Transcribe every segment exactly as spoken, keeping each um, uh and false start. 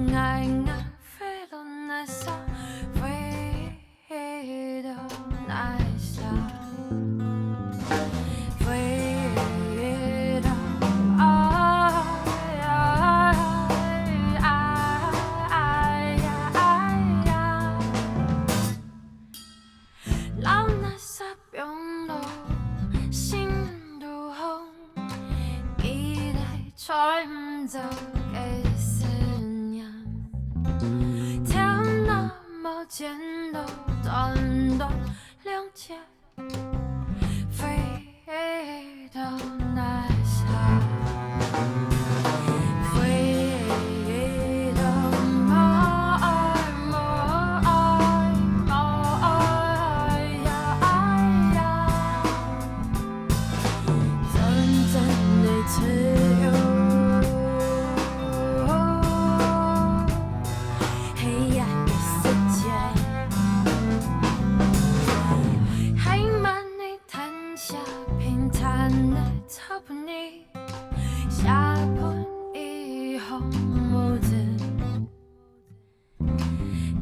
爱，爱飞到哪里，飞到哪里，飞到爱，爱，爱，爱，爱。老那啥。 放落心肚空，一代吹毋走个思念。天那么尖的短短两截，飞到哪里？飞到哪里？哪里？哪里？ 真正的自由，黑暗的世界，还慢的谈笑，平坦的草埔里，下盆一红帽子。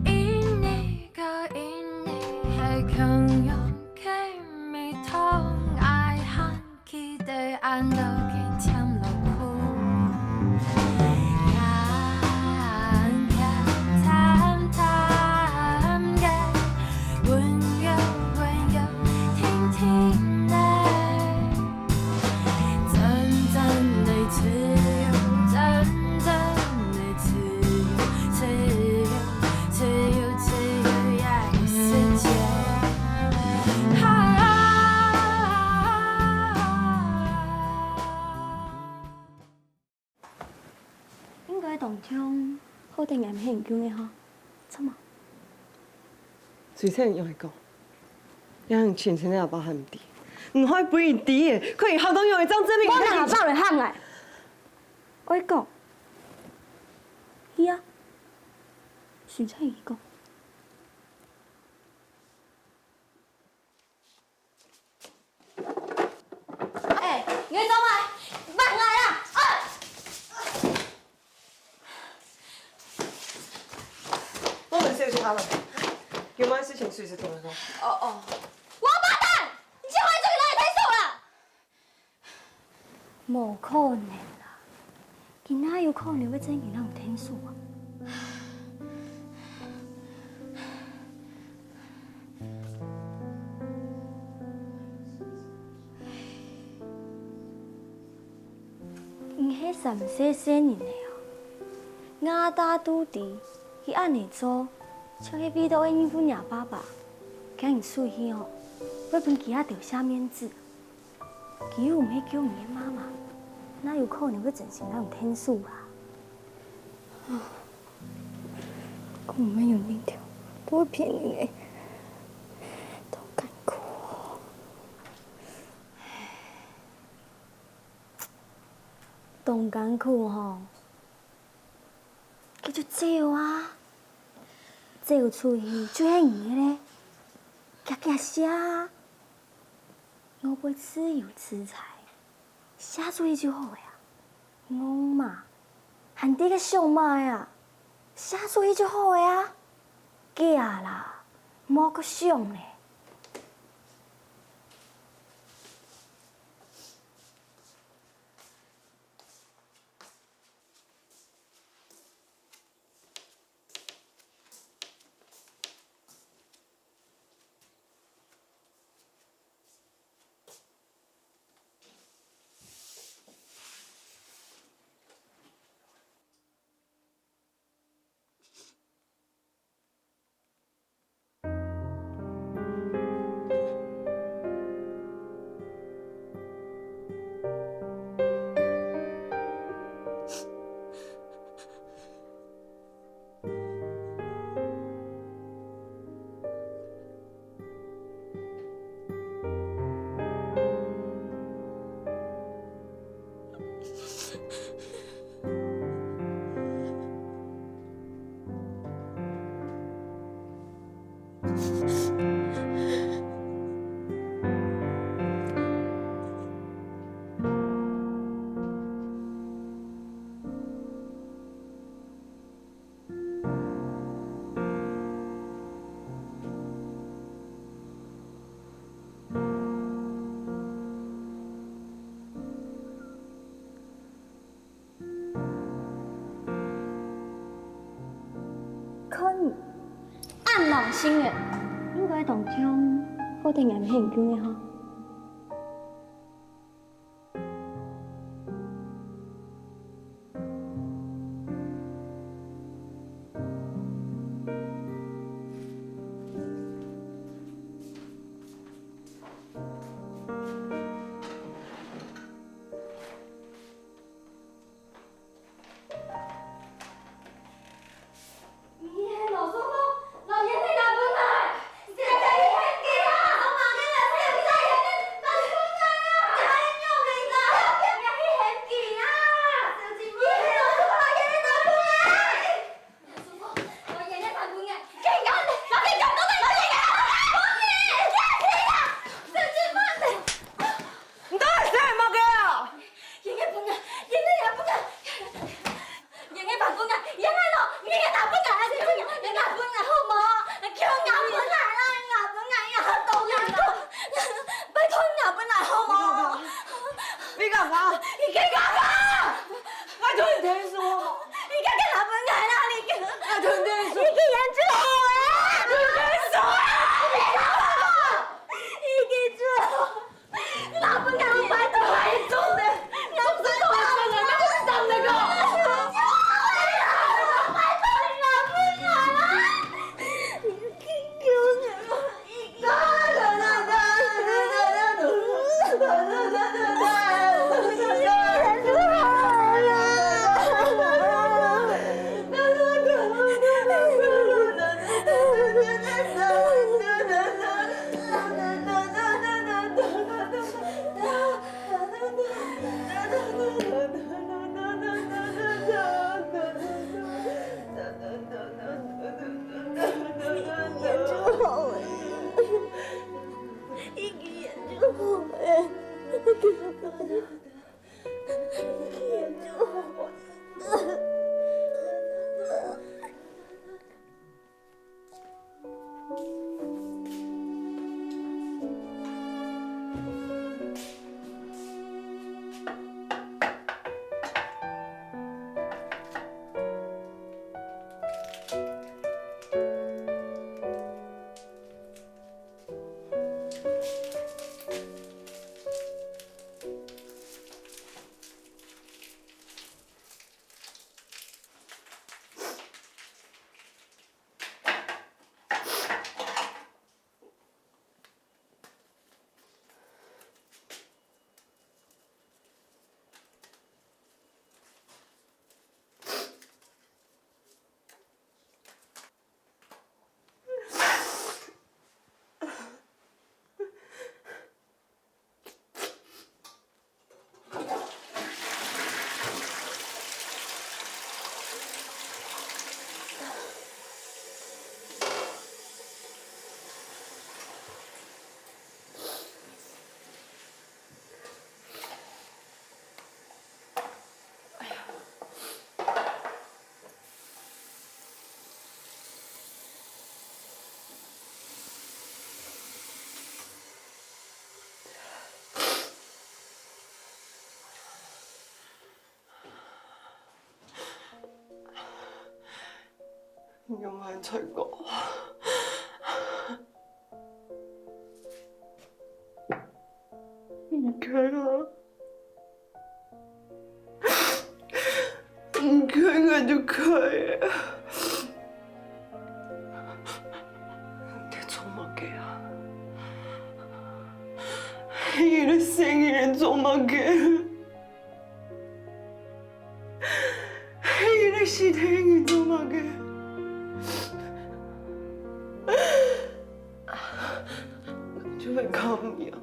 一年个一年，还共樣个味道，愛還記得恁多个甜樂苦。鹹鹹淡淡个，溫柔溫柔，定定个。 真正的自由，真正的自由，自由，自由，自由，呀，世界。哈。應該當像好得人很久个吼，怎麼？ 隨便用來講，這樣淺淺个阿爸還毋知，你還不一定，可以好到用一張證明。我哪有來喊哎？我講，係啊，隨便佢講。 哎，你會做麼个？放開啊！啊！我們先去他們，有麼个事情隨時同佢講。哦，哦。王八蛋！你這回終於來聽數啦！ 無可能啦，佢哪有可能會真个摎你𢯭手啊？你係三歲細人仔啊？𠊎大都知，佢恁仔做，就係為著愛應付若爸爸，驚你輸去哦，會分佢啊丟下面子。 佢又毋係救你个媽媽，哪有可能會真心摎你𢯭手啊？講毋係有人條，都會騙人个，當艱苦哦。當艱苦吼，該就走啊！走出去就係你个咧，遽遽寫啊！ 我會自由自在，寫出去就好个啊。戇嘛，還在該想麼个啊？寫出去就好个啊。遽啦，莫閣想咧。心月，應該當像好得人很久个吼。 你係羅素芳，摎煙仔拿分𠊎！小姐，你還記啊？我問你啦，小姐，煙仔拿分𠊎啊！你還用力啦！你還去還佢啊！小姐妹，你係羅素芳，摎煙仔拿分𠊎！羅素芳，摎煙仔拿分𠊎！緊講，摎佢講，摎佢講，摎佢講！小姐妹！ 你到底食麼个啊？煙仔分𠊎，煙仔也分𠊎，煙仔還分𠊎，煙仔咯，煙仔拿分𠊎，煙仔拿分𠊎好無？求你拿分𠊎啦，你拿分𠊎，你拿分𠊎，拜託你拿分𠊎好無？你講啥？你緊講啊！我同你聽說。你緊緊拿分𠊎啦，你緊！我同你聽說。你緊煙仔好啊！你緊煙仔好啊！你緊煙仔好！ 拿分𠊎，拜託！你有沒有很成功？你看啊，你看看就可以了。你在做麼个啊？你的生意在做麼个？ 你死忒去做麼个？就會靠你啊！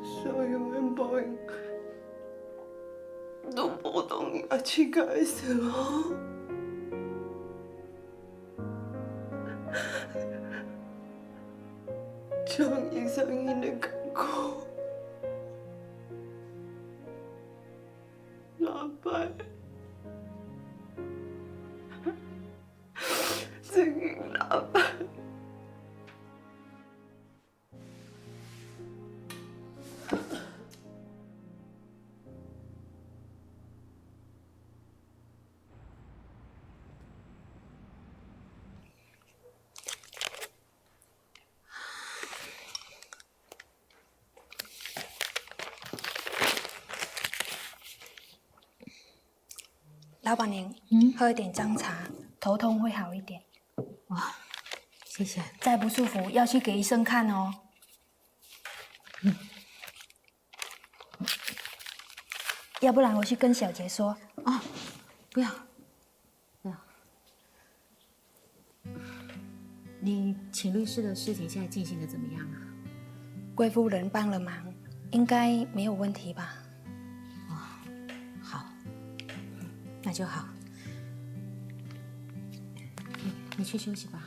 所有个報應都無當你啊，自家个時候。 將一生人个艱苦拿擺，真个拿擺。老板娘，嗯？喝一点姜茶，头痛会好一点。哇，谢谢。再不舒服要去给医生看哦。要不然我去跟小杰说。哦，不要，不要。你请律师的事情现在进行得怎么样啊？贵夫人帮了忙，应该没有问题吧？哦，好，那就好。你，你去休息吧。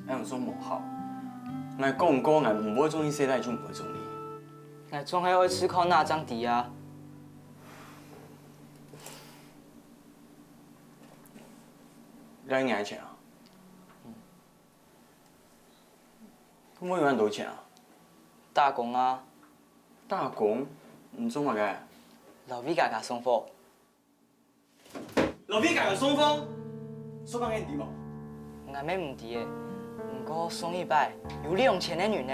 恁樣做無效。𠊎講過，𠊎毋會中意細賴，就毋會中意。𠊎總係愛試看啊正知啊。你愛𠊎錢啊？嗯。你哪有恁多錢啊？打工啊。打工？你做麼个？摎Vika送貨。 摎Vika送貨，送分你知無？𠊎乜毋知欸，毋過上一擺有兩千个銀呢。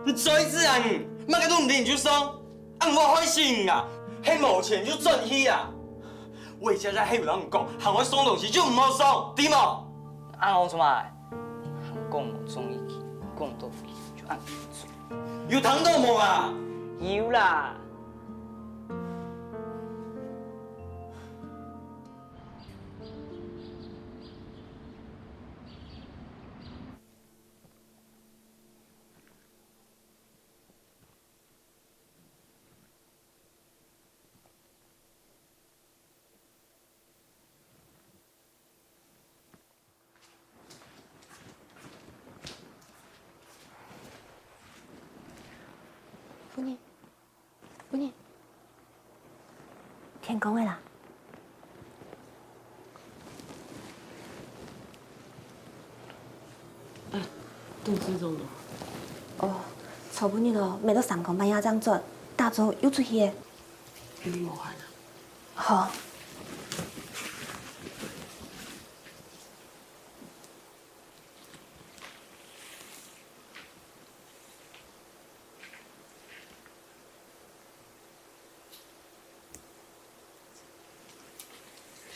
你嘴子啊你，麼个都毋知你就送，啊毋好害死人啊！係無錢就轉去啊！我這下係有摎你講，還愛送東西就毋好送，知無？恁樣做麼个？還講無中意佢，講到佢就恁樣做。有聽到無啊？有啦。 夫人，夫人，天光个啦。哎，凍死中了。哦，昨晡日哦，暝到三更半夜正轉，打早又出去个。你無閒啊？好。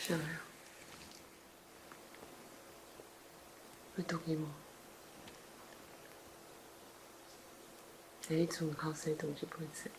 小亮，會肚飢無？這一陣好食東西分你食。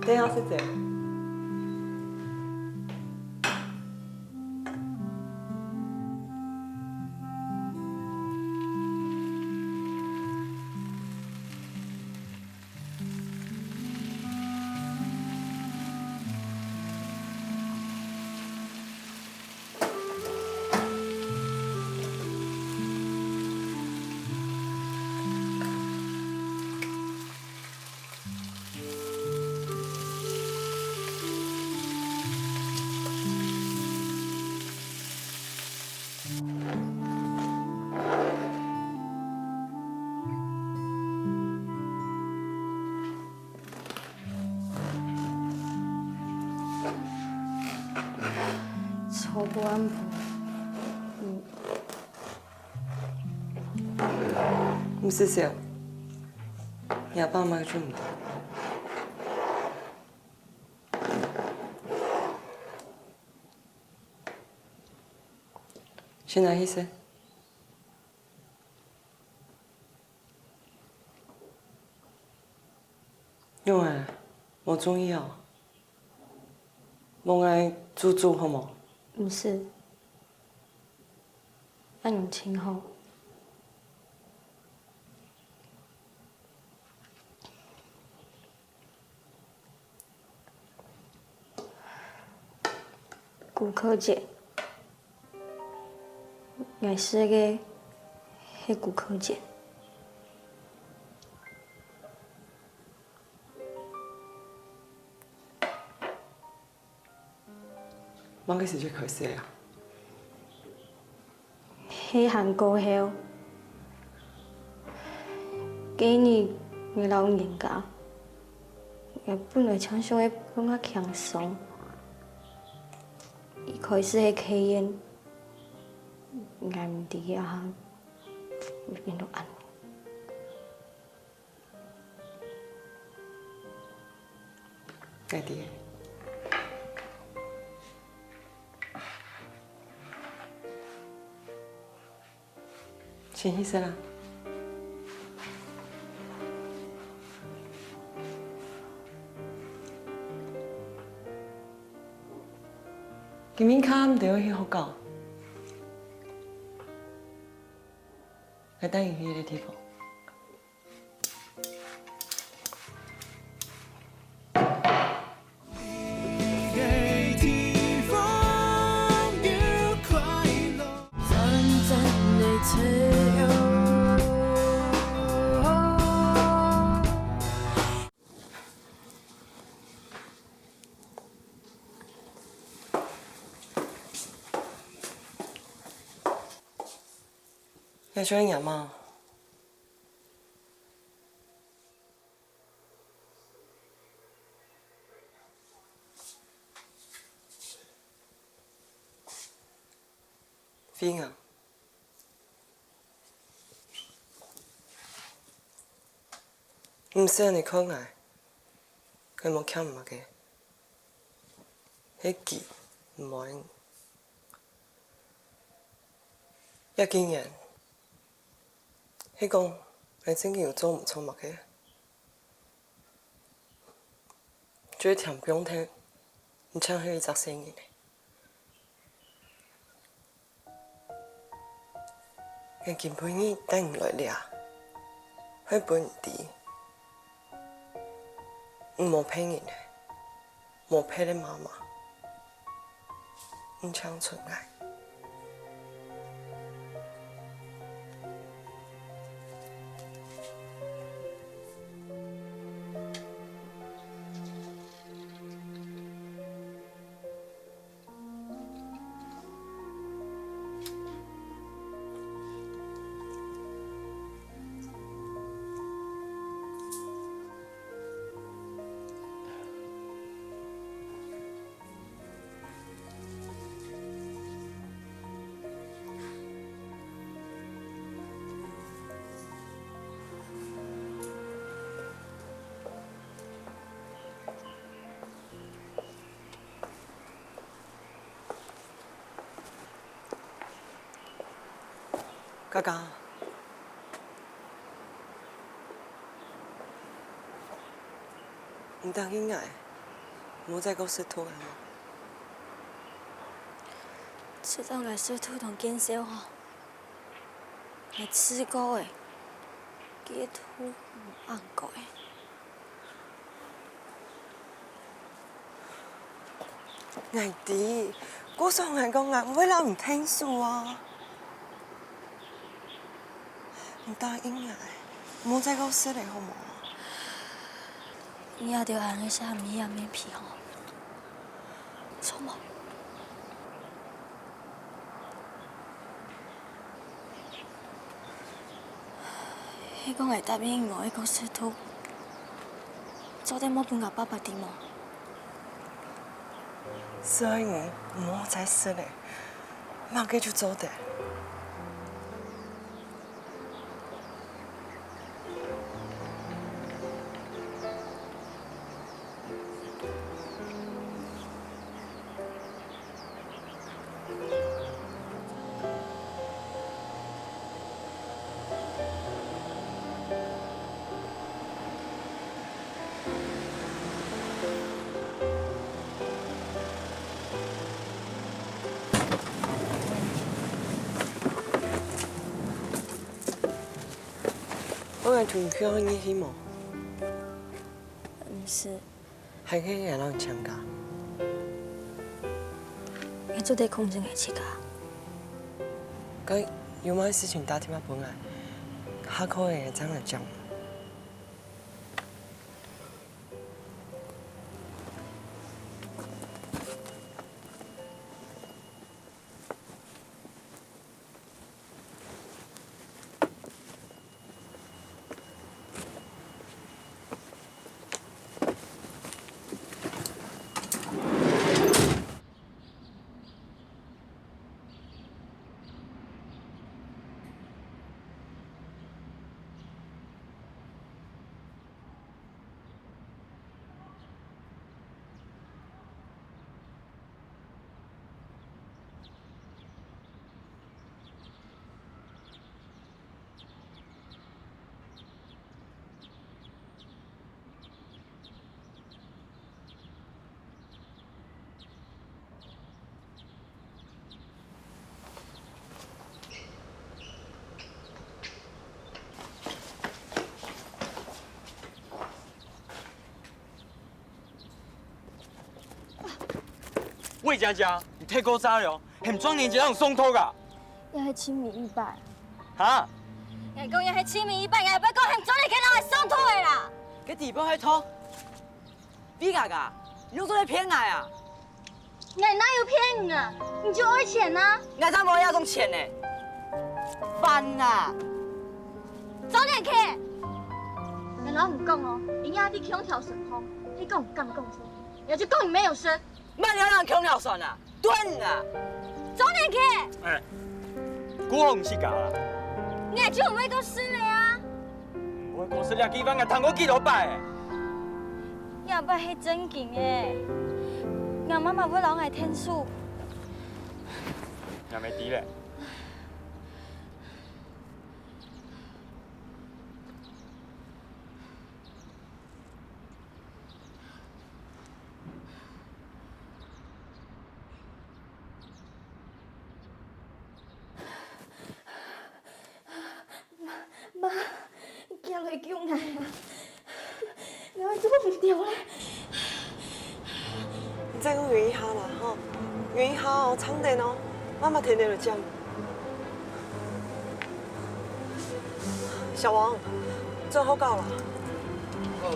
等下，小姐。 昨暗晡，嗯。毋使愁，若爸媽就毋得。先拿去食。仰仔，無中意哦？無𠊎煮煮好無？毋使，恁樣盡好。顧客姐，𠊎食个係顧客姐。 麼个時節開始个啊？係寒過後，該日𠊎摎人家，𠊎本來淨想愛放較輕鬆，一開始係戒菸，𠊎毋知啊，會變到恁。 𠊎知。先去食啦。今晡日下暗兜愛去學校，𠊎帶你去一個地方。 愛做仰仔？ Fina，毋使恁仔看𠊎，𠊎無欠麼个，係佢毋愛𠊎。 葉金言，係講𠊎正經有做毋著麼个？就係聽放忒，你淨係一隻細人仔。𠊎今晡日帶你來這，係分你知，你無別人了。 無別个媽媽，你淨存𠊎。嘉嘉，你答應𠊎，毋好再過食毒了嗎？知道𠊎食毒同見笑吼，𠊎試過了，該毒毋恁過了。 𠊎知，故所𠊎講𠊎毋會摎你𢯭手啊。你答應𠊎，毋好再過食了好無？你這兜還係下面下面皮吼，著無？ 係講𠊎答應毋愛過食毒，做得莫分𠊎爸爸知無？所以你毋好再食了，麼个就做得。𠊎同佢一起無？毋係。還係𠊎摎你請假？𠊎做得控制𠊎自家。該有麼个事情打電話分𠊎，下課仔正來講。 喂，佳佳，你忒古早了，喊壯年節讓你上課啊？這係清明祭拜。哈？𠊎講這係清明祭拜，𠊎毋係講喊壯年節讓你上課个啦。該底背還拖？喂，佳佳，你又做得騙𠊎啊？ 𠊎哪有騙你啊？你就愛錢啊！𠊎正無愛這種錢呢！煩啊！周年慶！𠊎摎你講哦，你也在共條船項，你講敢講錯，我就講你沒有聲。慢點讓共條船啊！斷啊！周年慶！哎，顧好你自家啦！𠊎就毋會過失禮啊！ 毋會過失這句話，𠊎聽過幾多擺了。這擺係正經个，吾媽媽會摎𠊎𢯭手。𠊎乜知了。 媽，行來救𠊎啊！𠊎會做毋著咧。你再過忍一下啦，吼，忍一下哦，撐等哦，媽媽天天都講。小王，做好搞了。好。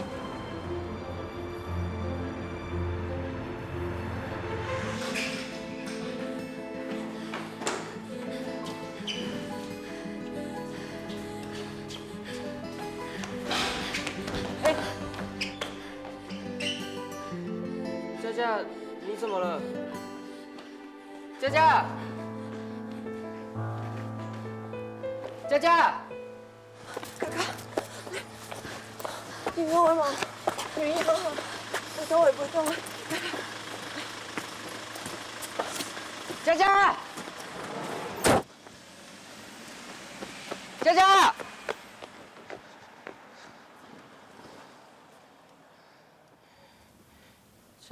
佳佳，你怎麼了？佳佳！佳佳！ 哥哥，你認為嗎？你認為嗎？不對，不對。佳佳！佳佳！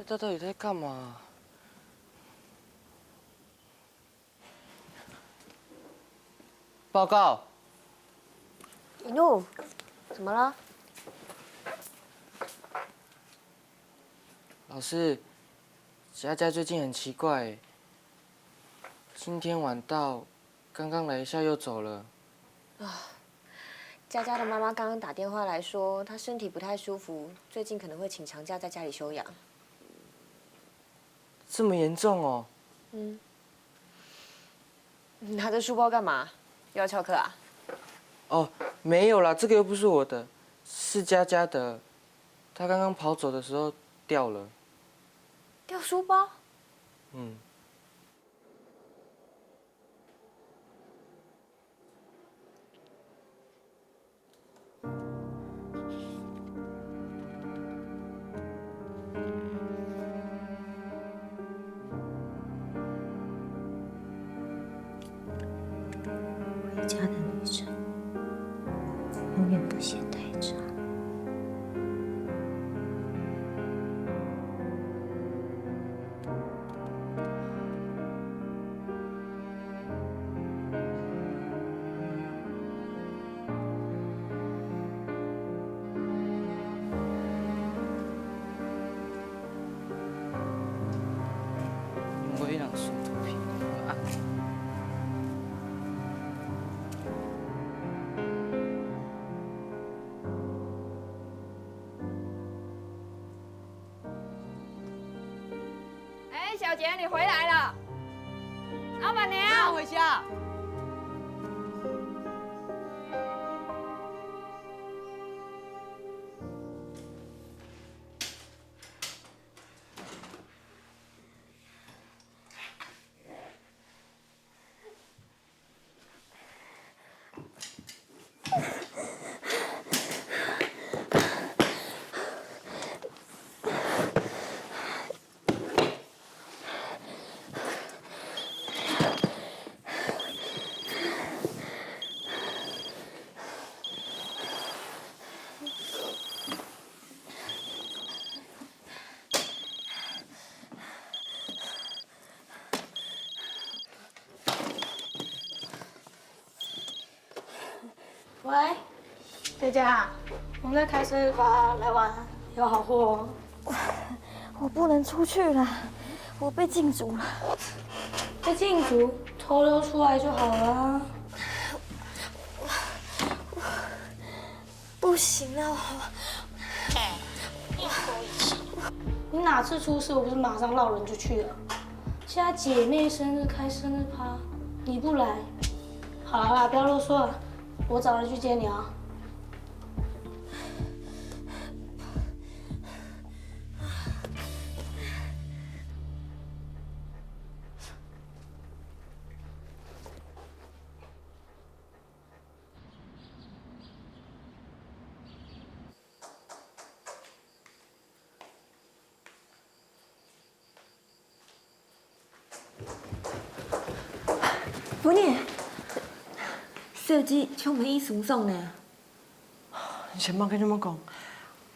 這到底在幹嘛？ 報告。一怒，怎麼了？老師，佳佳最近很奇怪耶，今天晚到，剛剛來一下又走了。佳佳的媽媽剛剛打電話來說，她身體不太舒服，最近可能會請長假在家裡休養。 這麼嚴重哦？嗯。你拿著書包幹嘛？又要翹課啊？哦，沒有啦，這個又不是我的，是佳佳的。她剛剛跑走的時候掉了。掉書包？嗯。 回家的旅程，永遠不嫌太长。姐，你回来了。老板娘，回家。 喂，姐姐啊，我们在开生日趴，来玩，有好货哦。我不能出去了，我被禁足了。被禁足，偷溜出来就好了啊。不行了，我你哪次出事，我不是马上落人就去了？现在姐妹生日开生日趴，你不来，好了好了，不要啰嗦了，我找人去接你啊。夫人，小姐像毋係鬆爽呢。你先莫跟佢講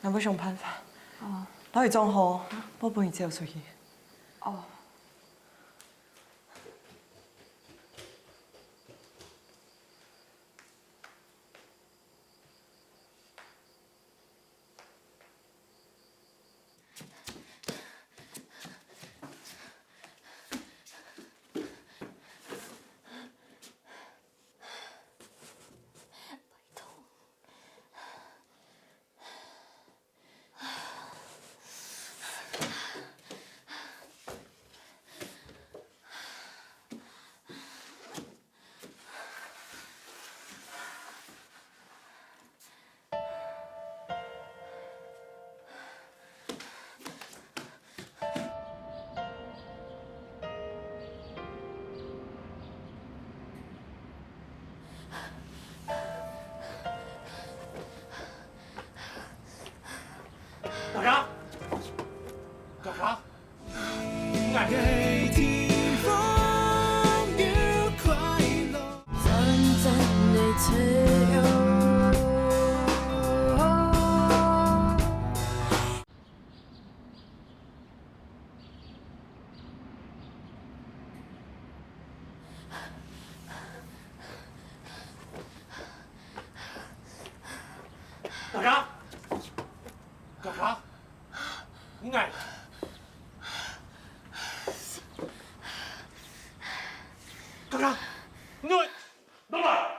，𠊎會想辦法。哦。摎佢裝好，𠊎分你走出去。哦。 大家，大家，大家，大家，你来。大家，你，老板，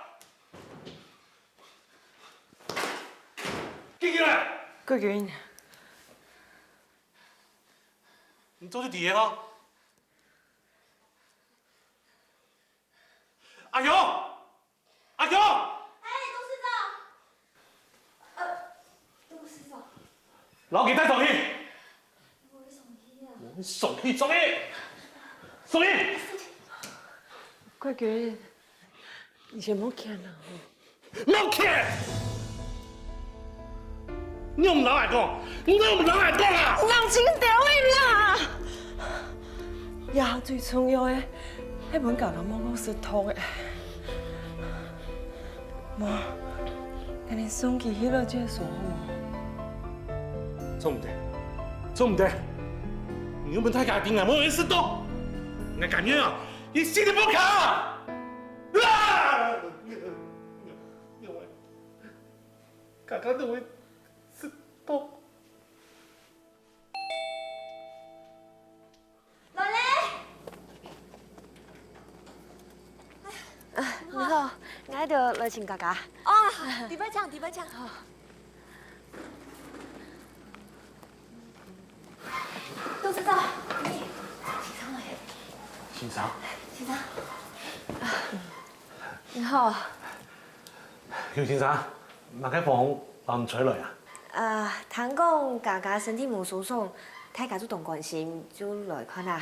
进来。國軍，你做得知个吼？ 阿雄！阿雄！哎，董事長。呃，董事長。摎佢帶上去。我會上去啊。上去，上去，上去！國軍，你先莫譴啦吼。 莫譴！你毋摎𠊎講，你毋摎𠊎講啊！冷靜兜仔啦！這下最重要个，係分家家莫過食毒个。無，𠊎等送佢去了再說好無？做毋得，做毋得！你又分大家知𠊎無愛食毒，𠊎甘願啊，佢死都無怕！啊！ 家家都會食毒。來咧！啊，你好，𠊎兜來尋家家。哦，裡背請，裡背請。好。董事長，你，請上來。先生。先生。啊，你好。劉先生，麼个風浪吹來啊？啊，聽講佳佳身體無鬆爽，大家就當關心，就來看啊。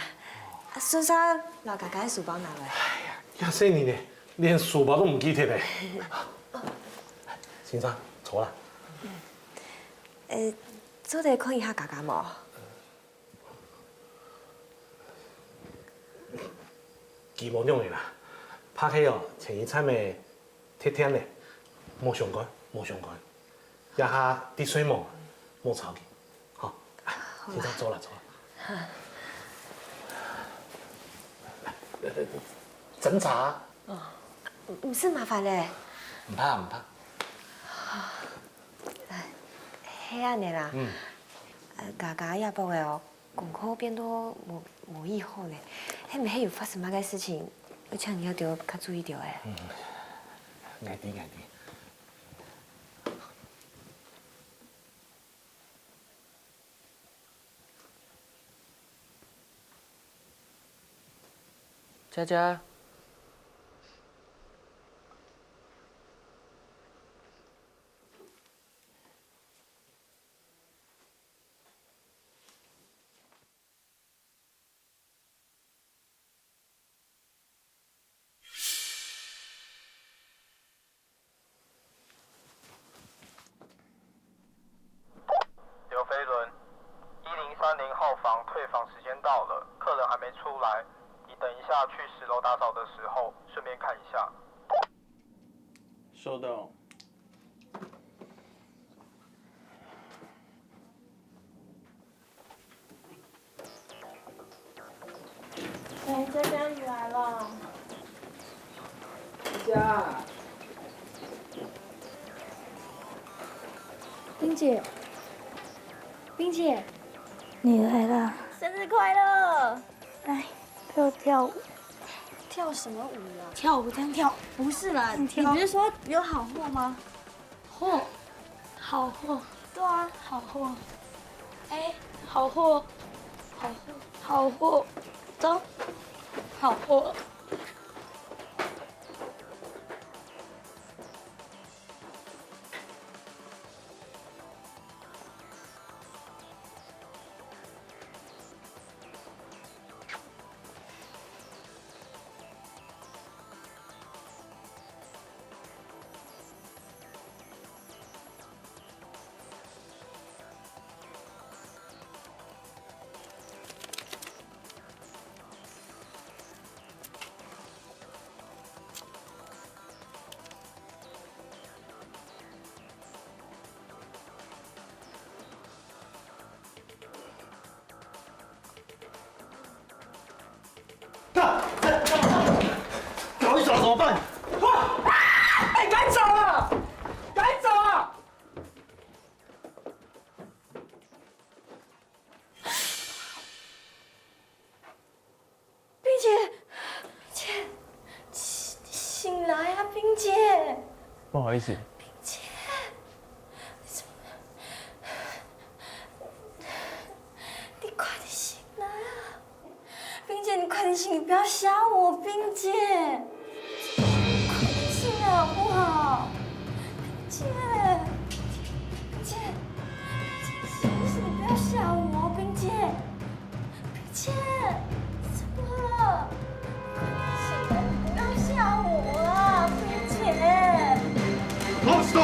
啊，順續摎佳佳个書包拿來。哎呀，這細人呢，連書包都毋記得咧。先生，坐啦。呃，做得看一下佳佳無？ 佢無仰仔啦，怕係哦，前一站仔忒𤸁咧，無相干，無相干。這下在睡夢，莫吵佢。好，先生坐啦，坐啦。斟茶。哦，毋使麻煩咧。毋怕，毋怕。 係恁仔啦。嗯。呃，佳佳這駁仔哦，功課變到無無幾好咧，係毋係有發生麼个事情？愛請你愛對佢較注意兜仔。嗯，𠊎知𠊎知。 佳佳。刘飞轮，一零三零号房退房时间到了，客人还没出来，你等一下去十楼打扫的时候，顺便看一下。收到。 哎，佳佳，你來了。佳佳。冰姐，冰姐，你來了。生日快樂！来，陪我跳舞。跳什麼舞啊？跳舞，這樣跳。不是啦，你跳。你不是說有好貨嗎？ 貨，好貨。對啊。好貨。哎，好貨，好貨，好貨，走，好貨。他，他，他，他，搞一抓怎么办？快！哎，赶紧走啊！赶紧走啊！ 冰姐，姐，醒，醒來啊，冰姐！不好意思。冰姐，你怎麼，你快點醒來啊！冰姐，你快點醒，你不要嚇我，冰姐！快點醒來好不好？冰姐，冰姐，冰姐，醒醒，你不要嚇我，冰姐！ 冰姐，怎麼了？快點醒來，你不要嚇我啊，冰姐！老實說。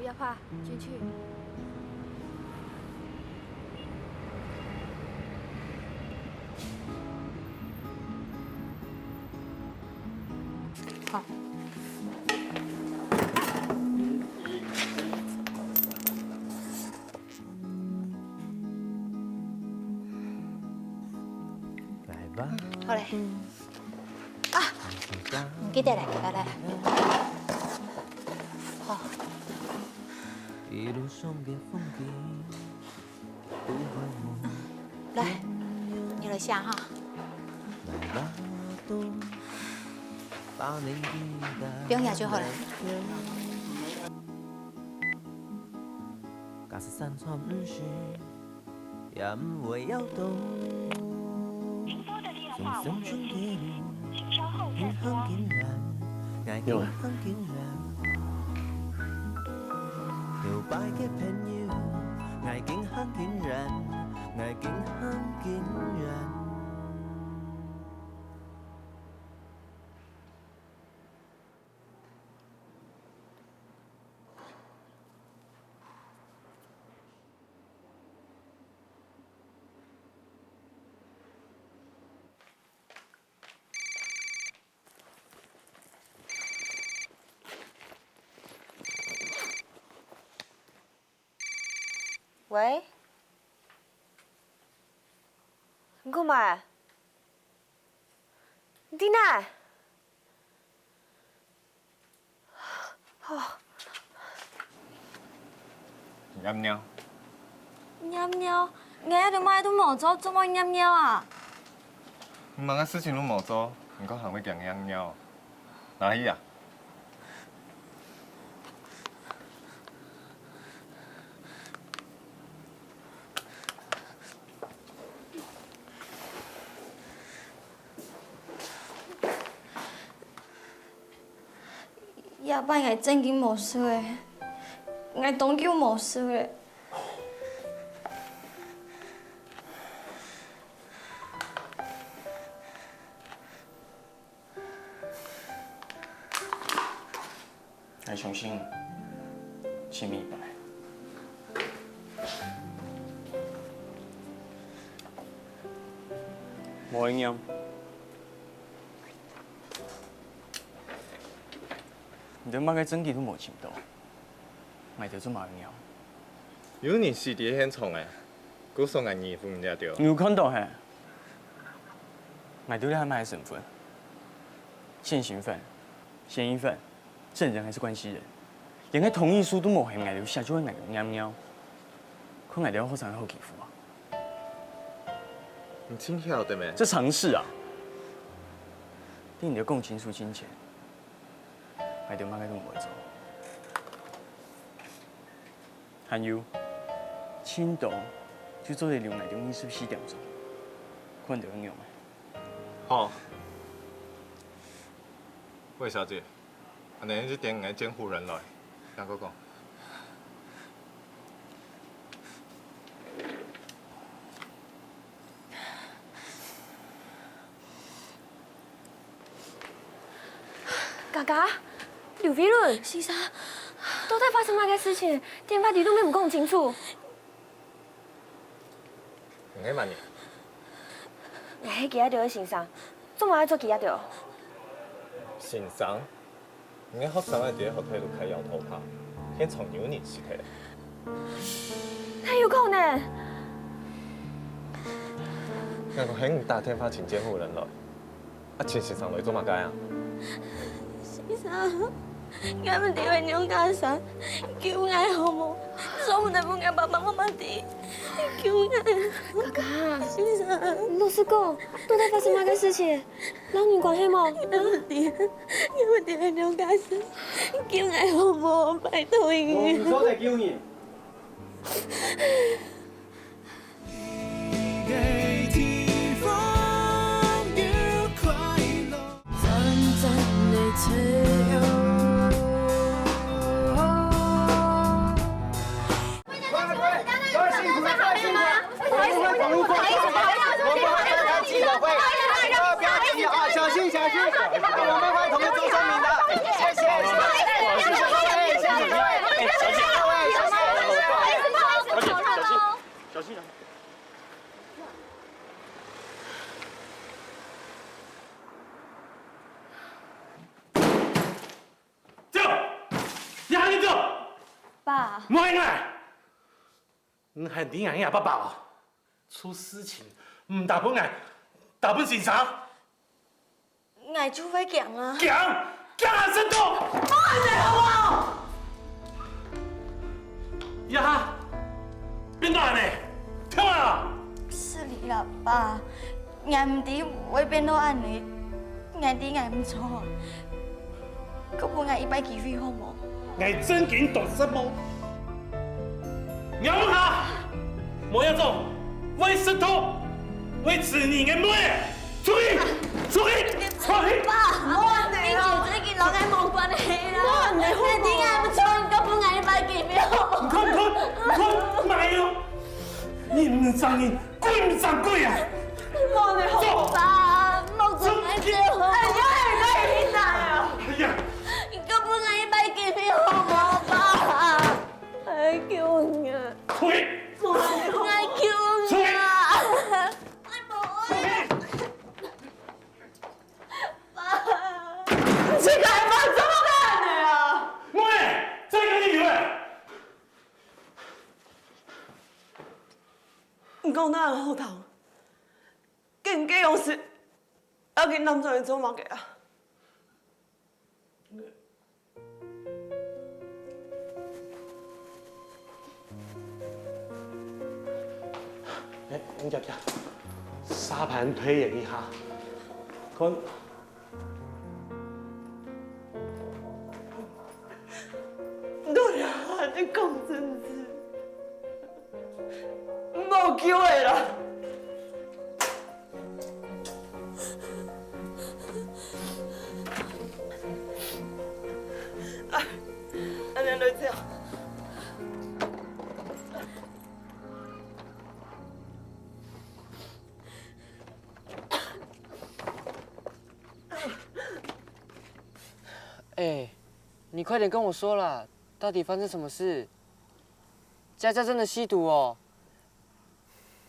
的话，进去。好。来吧。好嘞。 啊，你记得来，来来来。好。来，你来写哈。不用写就好了。 喂？你講麼个？你在哪？哦。 尿尿。尿尿？𠊎這兜麼个都無做，做麼个尿尿啊？你麼个事情都無做，你講還會驚尿尿？拿去啊！ 這擺𠊎正經無事咧，𠊎當久無事咧。 𠊎相信，盡明白。無一樣。你兜麼个證據都無尋到，𠊎兜做麼个樣？有人死在現場欸，故所𠊎疑問這兜。你有看到係？𠊎兜這下麼个身份？現行犯、嫌疑犯、 證人還係關係人，連个同意書都無喊𠊎兜寫，就喊𠊎兜尿尿。看𠊎兜學生好欺負啊！你盡曉得咩？這常識啊！等你兜講清楚進前，𠊎兜麼个都毋會做。還有，盡多就做得留𠊎兜二十四點鐘，看你兜仰仔。好。 喂，小姐，恁呢一點𠊎監護人來，聽𠊎講。嘉嘉，劉飛倫，先生，到底發生麼个事情？電話裡都毋講清楚。 你係麼人？𠊎係佢兜个先生，做麼个愛捉佢兜？先生？你个學生仔在學校路開搖頭吧，現場有人死忒。哪有可能？𠊎講喊你打電話請監護人來。 啊，請先生來做麼个啊？先生，𠊎毋知愛仰結煞，救𠊎好無？做毋得分𠊎爸爸媽媽知，救𠊎！嘉嘉，先生，老實講，到底發生麼个事情？摎你關係無？𠊎毋知，𠊎毋知愛仰結煞，救𠊎好無？拜託你！你做得救人。 小心，小心，我們會同意做聲明的。謝謝，謝謝，謝謝，謝謝。毋係𠊎！你還知𠊎係阿爸爸哦？出事情毋打分𠊎，打分先生！𠊎就會驚啊！驚？驚還食毒？莫恁樣好無？呀，變到恁樣，聽啊！失禮啦，爸。 𠊎毋知會變到恁樣，𠊎知𠊎毋著，過分𠊎一擺機會好無？𠊎正經當失望。𠊎問下，無影像，會食毒，會致人个妹，出去，出去，出去！爸，你絕對跟老弟無關係啦。你知𠊎毋著，過分𠊎一擺機會好無？你看，你看，你看，哪有？你毋正經！ 鬼毋成鬼啊！莫恁樣好無？爸，莫做恁樣。哎呀，哎呀，哎呀！過分𠊎一擺機會好無，爸？哎，救命啊！出去！莫恁樣好無？哎，救命啊！哎，無愛。爸。你這个阿爸做麼个恁樣啊？妹，再跟你有哎！ 你講哪恁好聽，跟你个樣式，愛跟男仔人做麼个啊？哎，你夾夾，沙盤推演一下，看。 對啊，你講真係，無救个啦！啊，恁樣來走。 哎，你快點跟我說啦，到底發生什麼事？佳佳真的吸毒哦？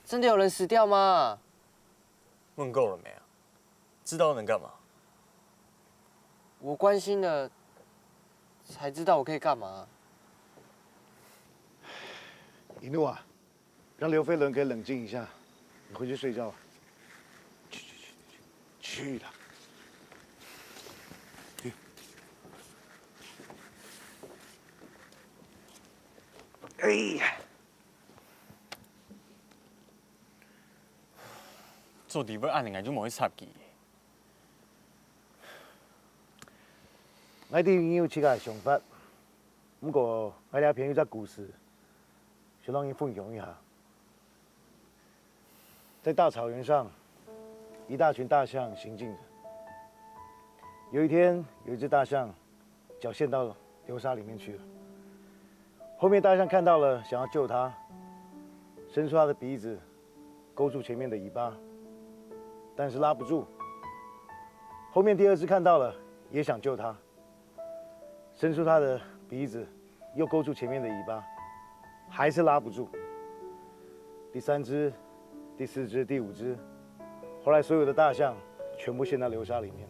真的有人死掉嗎？問夠了沒啊？知道能幹嘛？我關心了，才知道我可以幹嘛。一怒啊， 讓劉飛倫可以冷靜一下，你回去睡覺吧。去去去去去，去啦！去。哎呀，做底背恁樣，𠊎就無去插佢。𠊎知你有自家个想法，毋過𠊎這片有隻故事，想同你分享一下。 在大草原上，一大群大象行進着。有一天，有一隻大象腳陷到流沙裡面去了。後面大象看到了，想要救牠，伸出牠的鼻子，勾住前面的尾巴，但是拉不住。後面第二隻看到了，也想救牠， 伸出牠的鼻子，又勾住前面的尾巴，還是拉不住。第三隻、第四隻、第五隻，後來所有的大象全部陷到流沙裡面。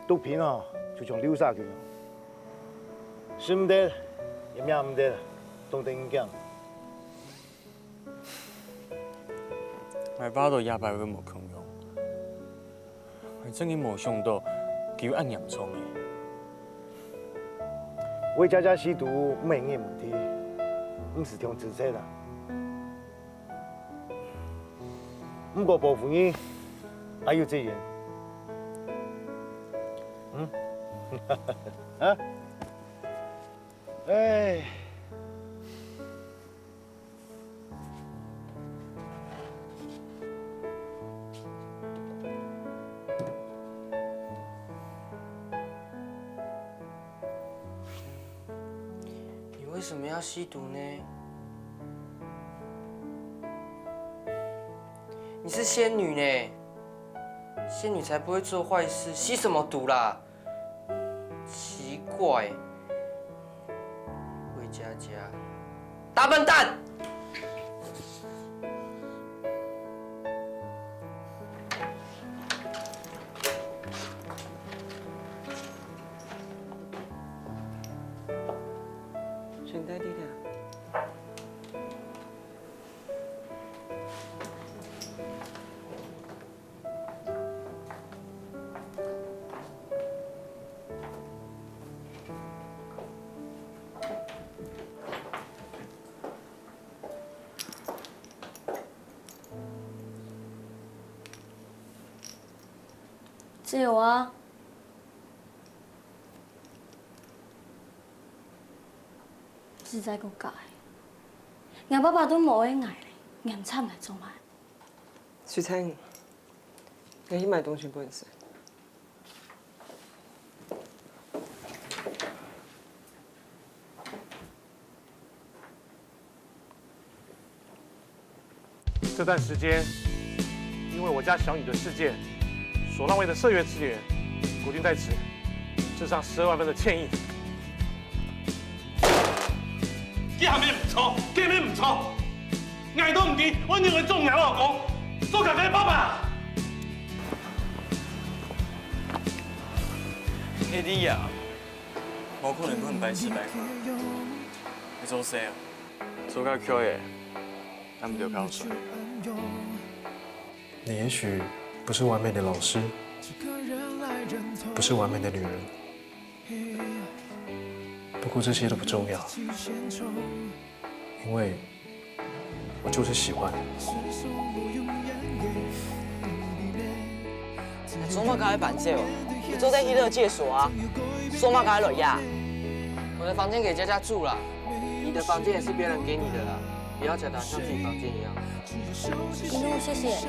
毒品哦，就像流沙共樣，食毋得，也摸毋得，當得人驚。 𠊎爸都這擺會無共樣，𠊎真个無想到佢有恁嚴重个。為佳佳吸毒毋係你个問題，毋使傷自責啦。毋過保護你，還有責任。嗯？啊？哎。 你為什麼要吸毒呢？你是仙女呢，仙女才不會做壞事，吸什麼毒啦？ 奇怪，魏佳佳，大笨蛋！只有啊，實在夠假个。𠊎爸爸都無愛𠊎咧，𠊎還插𠊎做麼个？水清，𠊎去買東西分你食。 這段時間，因為我家小女的事件所浪費的社員資源，國軍在此致上十二萬分的歉意。佢還毋錯，佢毋錯，𠊎都毋知，𠊎認為做𠊎老公，做佢个爸爸。K D啊，無可能分你白吃白喝。你做事啊，做較巧个，咱毋就較好賺。你也許不是完美的老師，不是完美的女人，不過這些都不重要，因為我就是喜歡。做麼个愛搬走？你做得去了解說啊，做麼个愛來呀？我的房間給佳佳住了。你的房間也是別人給你的啦，不要將它像自己房間一樣。一路謝謝。